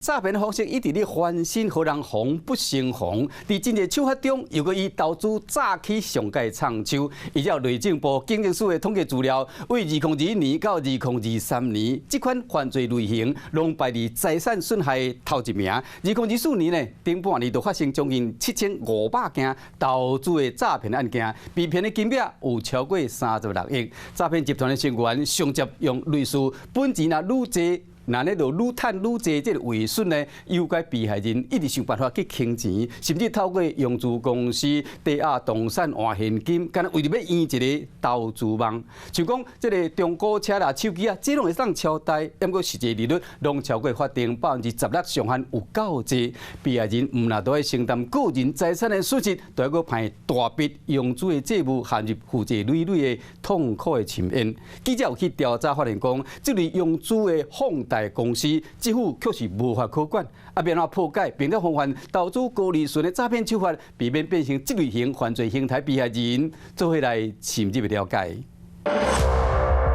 詐騙方式一直咧翻新，予人防不勝防。佇真濟手法中，又閣以投資詐欺上蓋創收。依照內政部警政署的統計資料，為2021年到2023年，這款犯罪類型攏排佇財產損害頭一名。2024年呢，頂半年就發生將近7500件投資的詐騙案件，被騙的金額有超過36億。詐騙集團的成員上集用類似本錢若愈濟，那呢就愈趁愈濟，這個偽術呢，誘拐被害人一直想辦法去坑錢，甚至透過融資公司抵押動產換現金，敢若為著欲圓一个投資夢。像講這个中古車啦、手機啊，這攏會當超貸，毋過實際利率攏超過法定16%上限有夠濟。被害人毋但都愛承擔個人財產的損失，都還閣判大筆融資的債務，陷入負債累累的痛苦的深淵。記者有去調查發現，講這類融資的放貸公司，政府卻是無法可管，啊，欲按怎破解，並且防範投資高利潤的詐騙手法，避免變成這類型犯罪形態被害人，做伙來深入了解。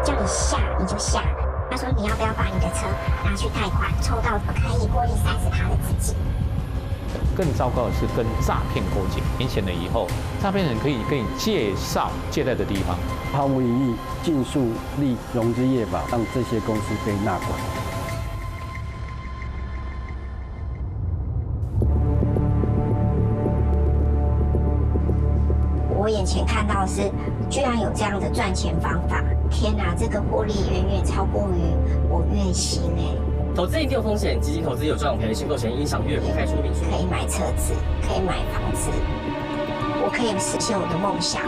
叫你下你就下，他說你要不要把你的車拿去貸款，湊到可以獲利30%的資金。更糟糕的是跟詐騙勾結，明顯了以後，詐騙人可以跟你介紹借貸的地方，毫無疑義，盡速立融資業法，讓這些公司被納管。我眼前看到是，居然有這樣的賺錢方法！天哪，這個獲利遠遠超過於我月薪哎！投資一定有風險，基金投資有賺有賠，申購前應詳閱公開說明書。可以買車子，可以買房子，我可以實現我的夢想。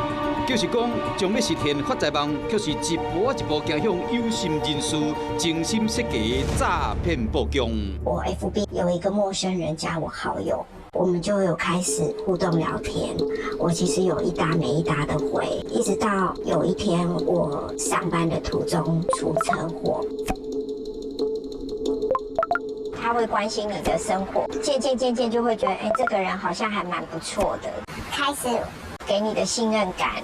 就是講，將欲實現發財夢，卻是一步一步走向有心人士精心設計的詐騙布局。我 FB 有一個陌生人加我好友。我們就有開始互動聊天，我其實有一搭沒一搭的回，一直到有一天我上班的途中出車禍，他會關心你的生活，漸漸漸漸就會覺得，哎，這個人好像還蠻不錯的，開始給你的信任感。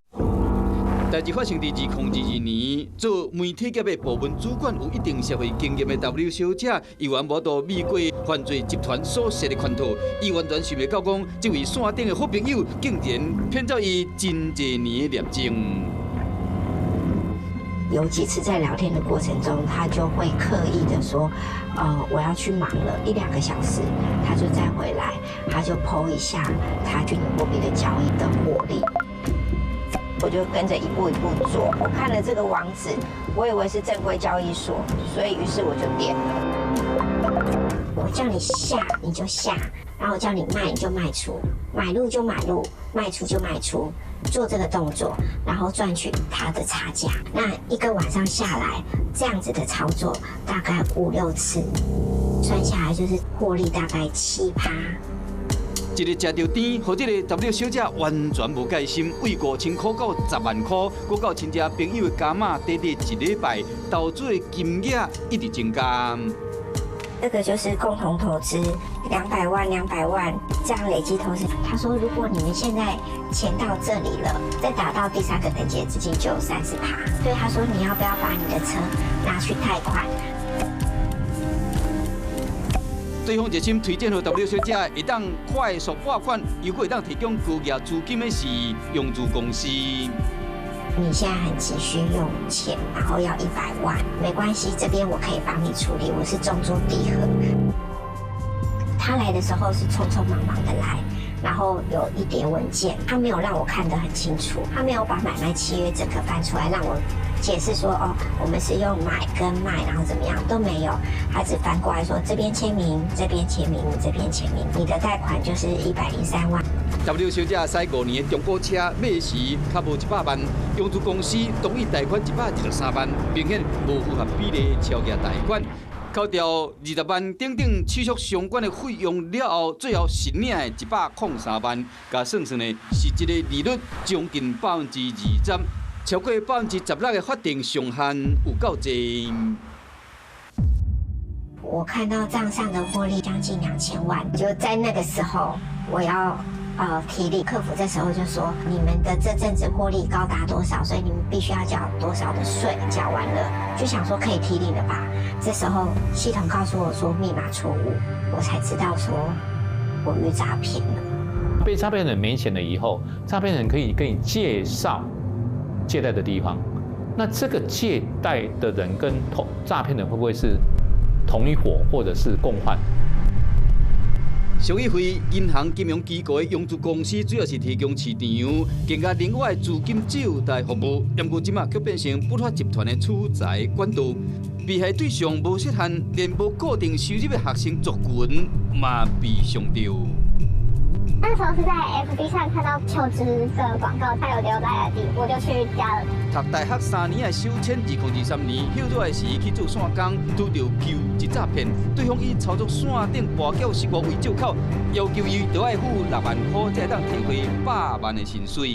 代誌發生佇2022年，做媒體業的部門主管有一定社會經驗的 W 小姐，猶原無度美國犯罪集團所設的圈套，伊完全想袂到講，這位線頂的好朋友竟然騙走伊真濟年的獵證。有幾次在聊天的過程中，他就會刻意的說，我要去忙了一兩個小時，他就再回來，他就 PO 一下他虛擬貨幣的交易的獲利。我就跟着一步一步做。我看了這個網址，我以為是正規交易所，所以於是我就點了。我叫你下你就下，然後我叫你賣你就賣出，買入就買入，賣出就賣出，做這個動作，然後賺取它的差價。那一個晚上下來，這樣子的操作大概五六次，算下來就是獲利大概7%。一個食著甜，予這个 W 小姐完全無戒心，為5000塊到10萬塊，閣到親戚朋友的加碼，短短一禮拜，投資的金額一直增加。這個就是共同投資，200萬、200萬這樣累積投資。他說，如果你們現在錢到這裡了，再打到第三個等級的資金就有30%。所以他說，你要不要把你的車拿去貸款？對方熱心推薦予 W 小姐，會當快速撥款，又閣會當提供高額資金的是融資公司。你現在很急需用錢，然後要100萬，沒關係，這邊我可以幫你處理，我是中租地和。他來的時候是匆匆忙忙的來，然後有一疊文件，他沒有讓我看得很清楚，他沒有把買賣契約整個翻出來讓我解釋說，哦，我們是用買跟賣，然後怎麼樣都沒有，他只翻過來說這邊簽名，這邊簽名，這邊簽名，你的貸款就是103萬。 W 小姐駛5年的中古車買時較無100萬，融資公司同意貸款123萬，明顯無符合比例超額貸款。扣掉20萬等等手續相關的費用了後，最後實領的103萬，共算算呢，實質的利率將近20%，超過16%的法定上限有夠濟。我看到賬上的獲利將近2000萬，就在那個時候，我要提領客服，這時候就說你們的這陣子獲利高達多少，所以你們必須要繳多少的稅，繳完了就想說可以提領了吧。這時候系統告訴我說密碼錯誤，我才知道說我遇詐騙了。被詐騙人沒錢了以後，詐騙人可以跟你介紹借貸的地方，那這個借貸的人跟同詐騙人會不會是同一夥，或者是共犯？上一回銀行金融機構的融資公司主要是提供市場更加另外資金借貸服務，毋過這馬卻變成不法集團的取財管道。被害對象無設限，連無固定收入的學生族群嘛被傷著。那時候是在 FB 上看到求職的廣告，他有留 LINE ID，我就去加了。讀大學3年的小倩，2023年歇熱時去做線工，拄著求職詐騙，對方以操作線頂跋筊失誤為借口，要求伊著愛付6萬塊，才會當提回100萬的薪水。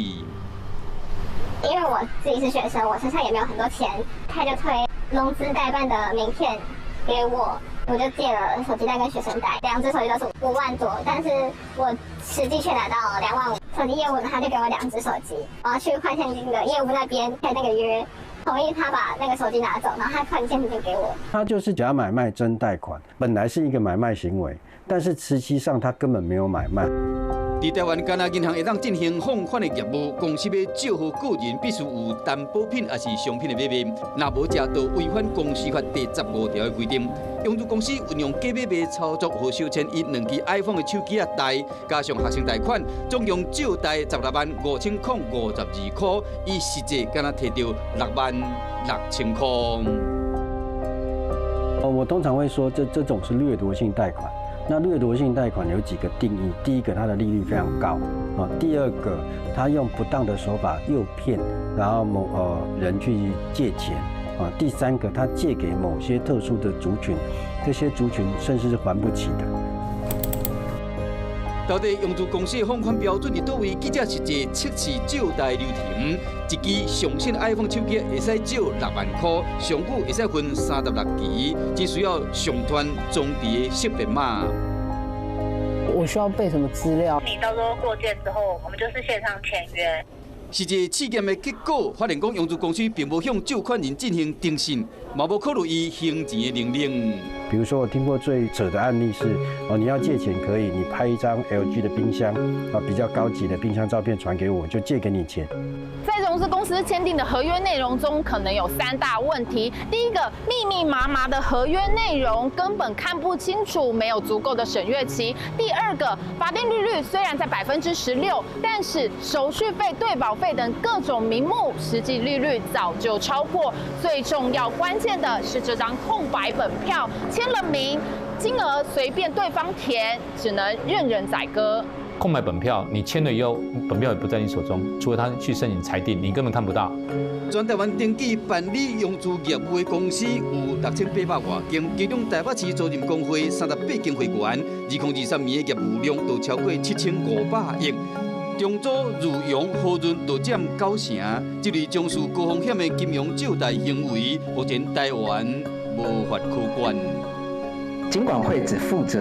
因為我自己是學生，我身上也沒有很多錢，他就推融資代辦的名片給我。我就借了手機貸跟學生貸，兩隻手機都是5萬多，但是我實際卻拿到2萬5。手機業務呢，他就給我兩隻手機，我要去換現金的業務那邊簽那個約，同意他把那個手機拿走，然後他換現金給我。他就是假買賣真貸款，本來是一個買賣行為，但是實際上他根本沒有買賣。佇台灣，干焦銀行會當進行放款的業務，公司欲借予個人必須有擔保品抑是商品的買賣，若無這就違反公司法第15條的規定。融資公司運用假買賣操作，予小倩以兩支 iPhone 的手機仔貸，加上學生貸款，總共借貸165,052塊，伊實際敢若提著6萬6千塊。我通常會說這種是掠奪性貸款。那掠奪性貸款有幾個定義：第一個，它的利率非常高啊；第二個，他用不當的手法誘騙，然後某人去借錢啊；第三個，他借給某些特殊的族群，這些族群甚至是還不起的。到底融資公司的放款標準佇佗位？記者實際測試借貸流程，一支上新 iPhone 手機會使借6萬塊，上久會使分36期，只需要上傳裝置的識別碼。我需要備什麼資料？你到時候過件之後，我們就是線上簽約。實際試驗的結果，發現講融資公司並無向借款人進行徵信，嘛無考慮伊還錢的能力。比如說，我聽過最扯的案例是，哦，你要借錢可以，你拍一張 LG 的冰箱，啊，比較高級的冰箱照片傳給我，就借給你錢。在融資公司簽訂的合約內容中，可能有三大問題。第一個，密密麻麻的合約內容根本看不清楚，沒有足夠的審閱期。第二個，法定利率雖然在16%，但是手續費、對保費等各種名目，實際利率早就超過。最重要關鍵的是這張空白本票，簽了名，金額隨便對方填，只能任人宰割。空白本票，你簽了以後，本票也不在你手中，除非他去申請裁定，你根本看不到。全台灣登記辦理融資業務的公司有6800外間，其中台北市租賃公會38間會員，2023年的業務量就超過7500億。中租、裕融、和潤都佔九成，這類從事高風險的金融借貸行為，目前台灣無法可管。金管會只負責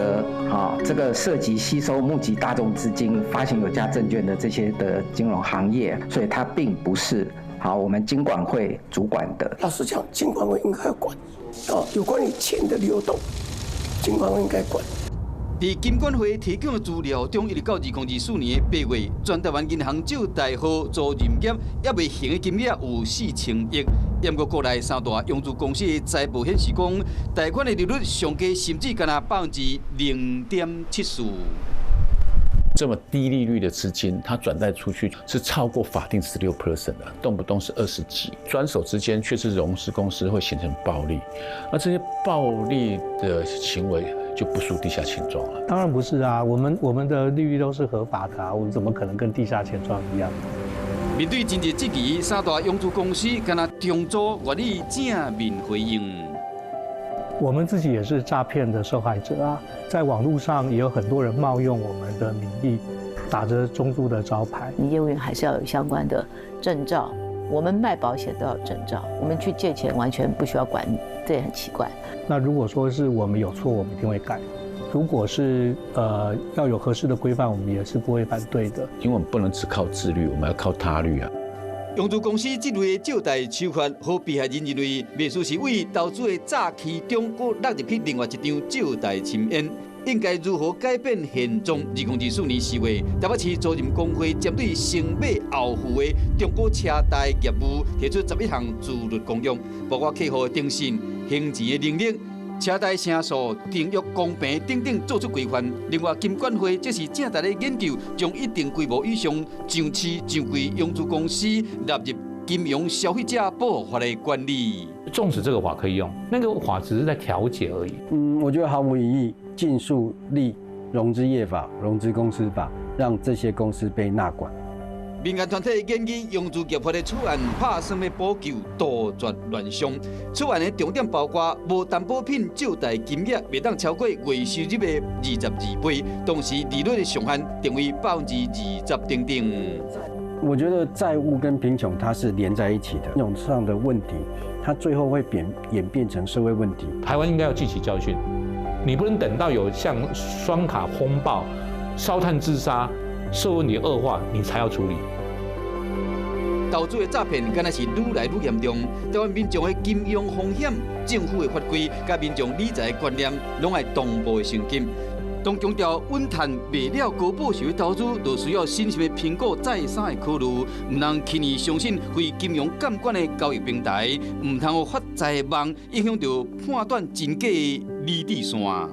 啊，這個涉及吸收募集大眾資金、發行有價證券的這些的金融行業，所以它並不是好我們金管會主管的。老實講，金管會應該要管，哦，有關於錢的流動，金管會應該管。佇金管會提供的資料中，一直到2024年8月，全台灣銀行借貸號租賃業猶未還的金額有4000億。毋過國內三大融資公司的財報顯示講，貸款的利率上低，甚至干焦0.74%。這麼低利率的資金，它轉貸出去是超過法定16% 的，動不動是20幾，轉手之間卻是融資公司會形成暴利，那這些暴利的行為就不輸地下錢莊了。當然不是啊，我們的利率都是合法的啊，我們怎麼可能跟地下錢莊一樣？面對真濟質疑，三大融資公司干焦中租願意正面回應。我們自己也是詐騙的受害者啊，在網絡上也有很多人冒用我們的名義，打着中租的招牌。你業務員還是要有相關的證照，我們賣保險都要證照，我們去借錢完全不需要管，這也很奇怪。那如果說是我們有錯，我們一定會改；如果是要有合適的規範，我們也是不會反對的。因為我們不能只靠自律，我們要靠他律啊。融資公司這類的借貸手法，予被害人認為，袂輸是為投資的詐欺中，閣落入去另外一場借貸深淵。應該如何改變現狀？2024年4月，台北市租賃公會針對先買後付的中古車貸業務，提出11項自律公約，包括客戶的徵信、還錢的能力、車貸成數、訂約公平等等做出規範。另外，金管會這是正在咧研究，將一定規模以上上市上櫃融資公司納入金融消費者保護法的管理。縱使這個法可以用，那個法只是在調節而已。嗯，我覺得毫無疑義，盡速立融資業法、融資公司法，讓這些公司被納管。民間團體建議融資業法的草案拍算欲補救杜絕亂象。草案的重點包括無擔保品借貸金額袂當超過月收入的22倍，同時利率的上限定為20%等等。我覺得債務跟貧窮它是連在一起的，金融上的問題，它最後會演變成社會問題。台灣應該要汲取教訓，你不能等到有像雙卡風暴、燒炭自殺、社會問題惡化，你才要處理。投資的詐騙敢若是愈來愈嚴重，台灣民眾的金融風險、政府的法規、佮民眾理財觀念，攏愛同步的升級。當強調穩賺袂了高報酬的投資，就需要審慎的評估再三的考慮，毋通輕易相信非金融監管的交易平台，毋通予發財夢影響著判斷真假的理智線。